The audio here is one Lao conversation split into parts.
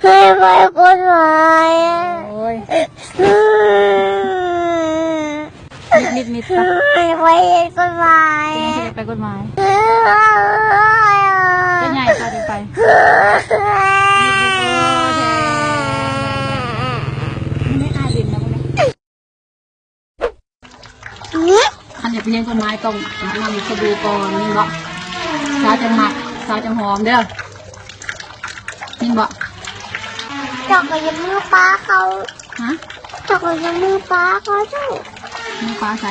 ໃຫ້ໄປກົດໝາຍ ໂອ້ຍ ມິດໆໆ ໄປ ໃຫ້ໄປເຮັດກົດໝາຍ ເປັນຫຍັງຄືໄປກົດໝາຍ ເປັນຫຍັງກໍໄດ້ໄປ ມິດໆ ໂອ້ຍ ແທ້ ມັນໄດ້ອາຍຫຼິ້ນນຳ ຄັນຢາກໄປຮຽນກົດໝາຍຕ້ອງນຳສະບູກ່ອນ ແມ່ນບໍ່? ສາວຈັ່ງມັກ ສາວຈັ່ງຫອມເດີ້ ແມ່ນບໍ່? ເຈົ້າກໍຢ່າມືປາເຂົາ ຮະ? ເຈົ້າກໍຢ່າມືປາເຂົາເດີ້ ມືປາໃສ?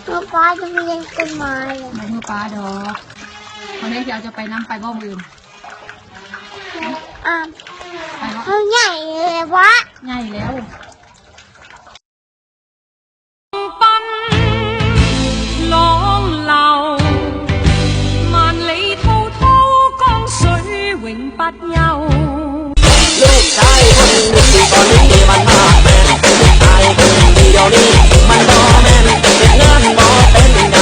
ມືປາຈະໄປຮຽນກົດໝາຍ ບໍ່ມືປາດອກ ເຂົາເລີຍຊິເອົາເຈົ້າໄປນຳ ໄປບໍ່ມື້ອື່ນ? ອ່າ ໄປບໍ່? ເຂົາໃຫຍ່ແລ້ວວະ ໃຫຍ່ແລ້ວ. ລູກຊາຍຄົນນີ້ ຕອນນີ້ມັນມາແມ່ນ ຜູ້ຊາຍຄົນດຽວນີ້ມັນບໍ່ແມ່ນ ເຮັດງານບໍ່ເປັນ